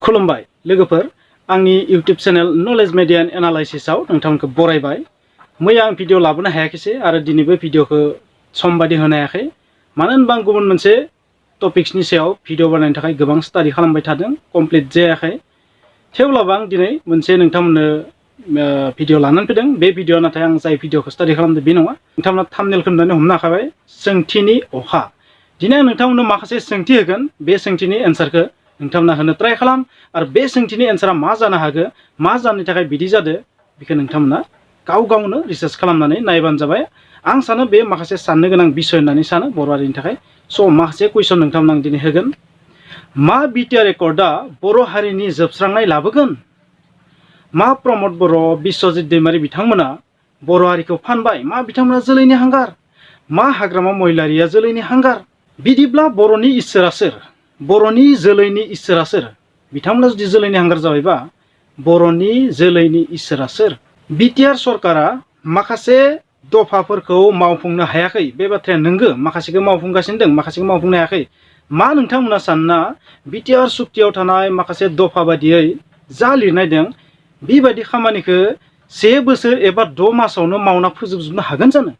खुलुमबाय लोगोफोर आंनि YouTube channel knowledge media and एनालाइसिसआव नोंथांमोनखौ बरायबाय। मैया आं भिडिअ लाबोनो हायाखैसै आरो दिनैबो भिडिअखौ सम बायदि होनो हायाखै। मानो होनबा आं गुबुन मोनसे टपिक्सनि सायाव भिडिअ बानायनो थाखाय गोबां स्टाडि खालामबाय थादों, कमप्लिट जायाखै। थेवब्लाबो आं दिनै मोनसे नोंथांमोननो भिडिअ लानानै फैदों। बे भिडिअ नाथाय आं जाय भिडिअखौ स्टाडि खालामदों बे नङा। नोंथांमोना थाम्बनेलखौ नुनानै हमनो हाखाबाय, सोंथिनि अखा। दिनै आं नोंथांमोननो माखासे सोंथि होगोन, बे सोंथिनि एन्सारखौ नोंथांमोना होनो ट्राइ खालाम आरो बे सोंथिनि एन्सारा मा जानो हागौ, मा जानो थाखाय बिदि जादों, बेखौ नोंथांमोना गावनो रिसार्च खालामनानै नायबानो जाबाय। आं सानो बे माखासे साननो गोनां बिसय होननानै सानो बर' हारिनि थाखाय। स' माखासे कुइसन नोंथांमोना आं दिनै होगोन। मा BTR रेकर्डआ बर' हारिनि जोबस्रांनाय लाबोगोन? मा प्रमद बर', बिस्वजित दैमारि बिथांमोना बर' हारिखौ फानबाय? मा बिथांमोना जोलैनि हांगार? मा हाग्रामा महिलारिया जोलैनि हांगार? बिदिब्ला बर'नि इसोरा सोर? बर'नि जोलैनि इसोरा सोर? बिथांमोना जुदि जोलैनि हांगार जाबायबा बर'नि जोलैनि इसोरा सोर? BTR सरकारा माखासे दफाफोरखौ मावफुंनो हायाखै, बे बाथ्राया नंगौ। माखासेखौ मावफुंगासिनो दं, माखासेखौ मावफुंनो हायाखै। मा नोंथांमोना सानना BTR सुक्तियाव थानाय माखासे दफा बायदियै जा लिरनाय दं बेबायदि खामानिखौ 1 बोसोर एबा 6 मासावनो मावना फोजोबजोबनो हागोन जानो?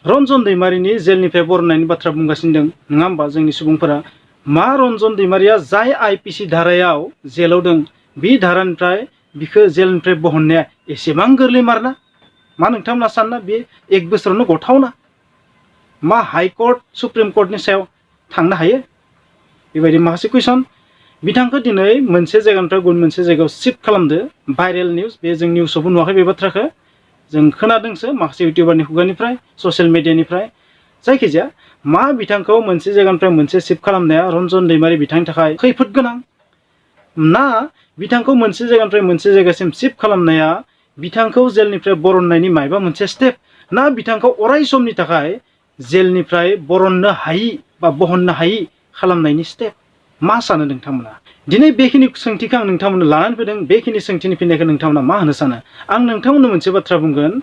रन्जन दैमारिनि जेलनिफ्राय बरननायनि बाथ्रा बुंगासिनो दं, नङा होमबा जोंनि सुबुंफोरा? मा रन्जन दैमारिया जाय IPC धारायाव जेलाव दं, बे धारानिफ्राय बिखौ जेलनिफ्राय बहननाया एसेबां गोरलै मारना? मा नोंथांमोना सानना बे 1 बोसोरावनो गथावना? मा हाइकर्ट सुप्रिम कर्टनि सायाव थांनो हायो? बेबायदि माखासे कुइसन। बिथांखौ दिनै मोनसे जायगानिफ्राय गुबुन मोनसे जायगायाव शिफ्ट खालामदो, भाइरेल निउज। बे जों निउसावबो नुवाखै बे बाथ्राखौ, जों खोनादोंसो माखासे इउटिउबारनि खुगानिफ्राय, ससियेल मिडियानिफ्राय। जायखिजाया मा बिथांखौ मोनसे जायगानिफ्राय मोनसे शिफ्ट खालामनाया रन्जन दैमारि बिथांनि थाखाय खैफोद गोनां? ना बिथांखौ मोनसे जायगानिफ्राय मोनसे जायगासिम शिफ्ट खालामनाया बिथांखौ जेलनिफ्राय बरननायनि मायबा मोनसे स्टेप? ना बिथांखौ अराय समनि थाखाय जेलनिफ्राय बरननो हायि बा बहननो हायि खालामनायनि स्टेप? मा सानो नोंथांमोना? दिनै बेखिनि सोंथिखौ आं नोंथांमोननो लानानै फैदों। बेखिनि सोंथिनि फिननायखौ नोंथांमोना मा होनो सानो? आं नोंथांमोननो मोनसे बाथ्रा बुंगोन,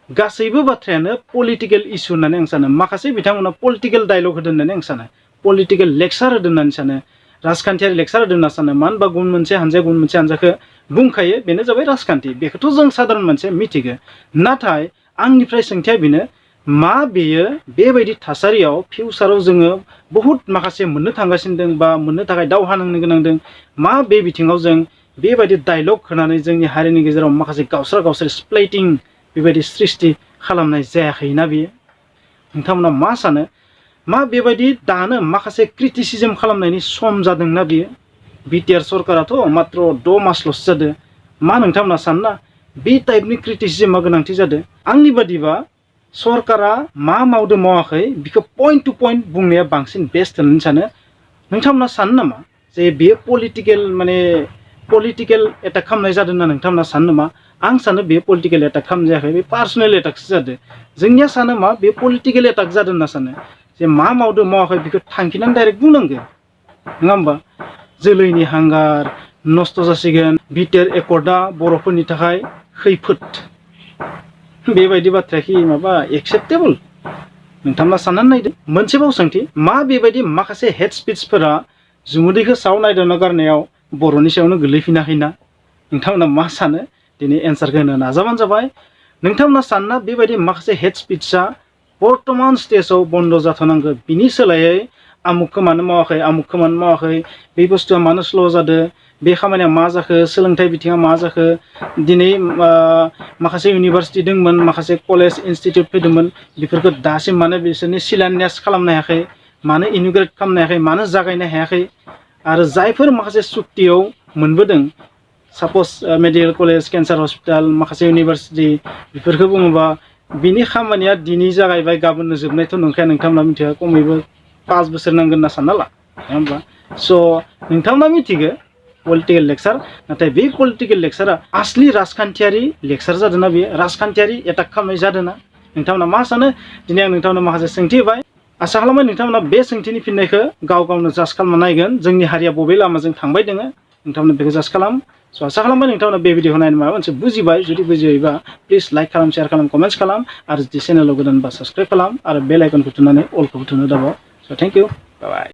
गासैबो बाथ्रायानो पलिटिकेल इस्यु होननानै आं सानो। माखासे बिथांमोना पलिटिकेल डायलग होदों होननानै आं सानो, पलिटिकेल लेक्सार होदों होननानै सानो, राजखान्थियारि लेक्सार होदों होनना सानो। मानो होनबा गुबुन मोनसे हानजाया गुबुन मोनसे हानजाखौ बुंखायो, बेनो जाबाय राजखान्थि। बेखौथ' जों साधारन मानसिया मिथिगौ। नाथाय आंनिफ्राय सोंथिया बेनो, मा बेयो बेबायदि थासारियाव फिउचाराव जोङो बहुद माखासे मोननो थांगासिनो दं बा मोननो थाखाय दावहा नांनो गोनां दं, मा बे बिथिङाव जों बेबायदि डायलग होनानै जोंनि हारिनि गेजेराव माखासे गावस्रा स्प्लाइटिं बेबायदि सृष्टि खालामनाय जायाखैना बेयो? नोंथांमोना मा सानो? मा बेबायदि दानो माखासे क्रिटिसिजम खालामनायनि सम जादोंना बियो? BTR सरकाराथ' मात्र 6 मासल'सो जादों। मा नोंथांमोना सानना बे टाइपनि क्रिटिसिजमा गोनांथि जादों? आंनि बादिबा सरकारा मा मावदों मावाखै बिखौ पइन्ट टु पइन्ट बुंनाया बांसिन बेस्ट होननानै सानो। नोंथांमोना सानो नामा जे बेयो पलिटिकेल एटाक खालामनाय जादों होनना नोंथांमोना सानो नामा? आं सानो बेयो पलिटिकेल एटाक खालामनाय जायाखै, बे पार्सनेल एटाकसो जादों। जोंनिया सानो मा बे पलिटिकेल एटाक जादों होनना सानो, जे मा मावदों मावाखै बेखौ थांखिनानै डाइरेक्ट बुंनांगौ, नङा होमबा? जोलैनि हांगार नस्थ' जासिगोन, BTR एकर्डआ बर'फोरनि थाखाय खैफोद, बेबायदि बाथ्राखि माबा एक्सेप्टेबल? नोंथांमोना साननानै नायदो। मोनसेबाव सोंथि, मा बेबायदि माखासे हेड स्पिचफोरा जुमुदैखौ साव नायदावना गारनायाव बर'नि सायावनो गोलैफिनाखैना? नोंथांमोना मा सानो? दिनै एन्सारखौ होनो नाजाबानो जाबाय। नोंथांमोना सानना बेबायदि माखासे हेड स्पिचआ बर्तमान स्टेजाव बन्द जाथ'नांगौ, बिनि सोलायै आमुखखौ मानो मावाखै, आमुखखौ मानो मावाखै, बे बुस्थुआ मानो स्ल' जादों, बे खामानिया मा जाखो, सोलोंथाइ बिथिङा मा जाखो, दिनै माखासे इउनिभारसिटि दंमोन, माखासे कलेज इनस्टिटिउट फैदोंमोन, बेफोरखौ दासिम मानो बिसोरनि शिलान्यास खालामनो हायाखै, मानो इन'ग्रेट खालामनो हायाखै, मानो जागायनो हायाखै? आरो जायफोर माखासे सुक्तियाव मोनबोदों, साप'ज मेडिकेल कलेज, केन्सार हस्पिटाल, माखासे इउनिभारसिटि, बेफोरखौ बुङोबा बिनि खामानिया दिनै जागायबाय गाबोननो जोबनायथ' नंखाया। नोंथांमोना मिथिया खमैबो 5 बोसोर नांगोन होनना सानना ला, नङा होमबा? स' नोंथांमोना मिथिगो पलिटिकेल लेक्सार, नाथाय बे पलिटिकेल लेक्सारा आसलि राजखान्थियारि लेक्सार जादों ना? बेयो राजखान्थियारि एटाक खालामनाय जादों ना? नोंथांमोना मा सानो? दिनै आं नोंथांमोना माखासे सोंथि होबाय, आसा खालामो नोंथांमोना बे सोंथिनि फिननायखौ गावनो जाज खालामना नायगोन। जोंनि हारिया बबे लामाजों थांबाय दोङो, नोंथांमोना बेखौ जाज खालाम। स' आसा खालामबाय नोंथांमोना बे भिडिअखौ नायनो माबा मोनसे बुजिबाय। जुदि बुजियोबा प्लिज लाइक खालाम, शेयार खालाम, कमेन्ट्स खालाम, आरो जुदि चेनेलाव गोदानबा साबस्क्राइब खालाम आरो बेल आइकनखौ थुनानै अलखौ थुनो दाबाव। स' थेंक इउ, बाय बाय।